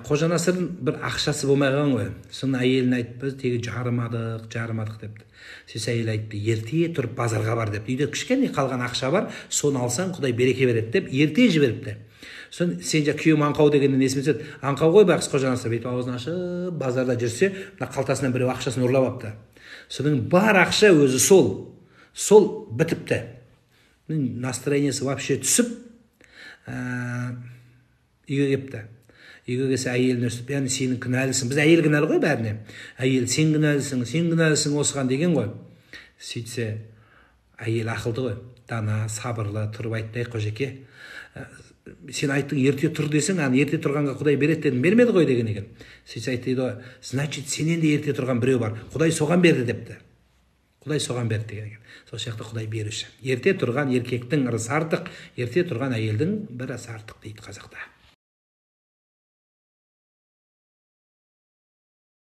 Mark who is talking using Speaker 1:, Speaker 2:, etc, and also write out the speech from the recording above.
Speaker 1: Қожа Насырдың бір ақшасы болмай қалған ғой. Соны әйеліне айтып, біз тегі жарымадық, жарымадық депті. Сөйтсе, әйелі айтты: «Ерте тұрып базарға бар», – депті. «Үйде кішкене қалған ақша бар, соны алсаң, Құдай береке береді», – деп ерте жіберіпті. Соны сен жаңа күйеуім аңқау дегеннен есіме түседі. Аңқау ғой байғұс Қожа Насыр. Бүйтіп аузын ашып базарда жүрсе, мына қалтасынан біреу ақшасын ұрлап алыпты. Содан бар ақша өзі сол бітіпті. Настроение сі вообще түсіп, үйге келіпті. Үйге келсе, әйеліне өстіп, яғни сенің кінәлісің, біз әйел кінәлі ғой бәріне, әйел сен кінәлісің, сен кінәлісің осыған деген ғой. Сөйтсе, әйел ақылды ғой, дана, сабырлы тұрып айтты: «Ей, Қожеке, сен айттың, ерте тұр десең, ана ерте тұрғанға Құдай береді дедің, бермеді ғой», – деген екен. Сөйтсе, айтты дейді ғой: «Значит, сенен де ерте тұрған біреу бар, Құдай соған берді», – депті. «Құдай соған берді», – деген екен. Сол сияқты Құдай беруші. Ерте тұрған еркектің ырысы артық, ерте тұрған әйелдің бір асы артық дейді қазақта.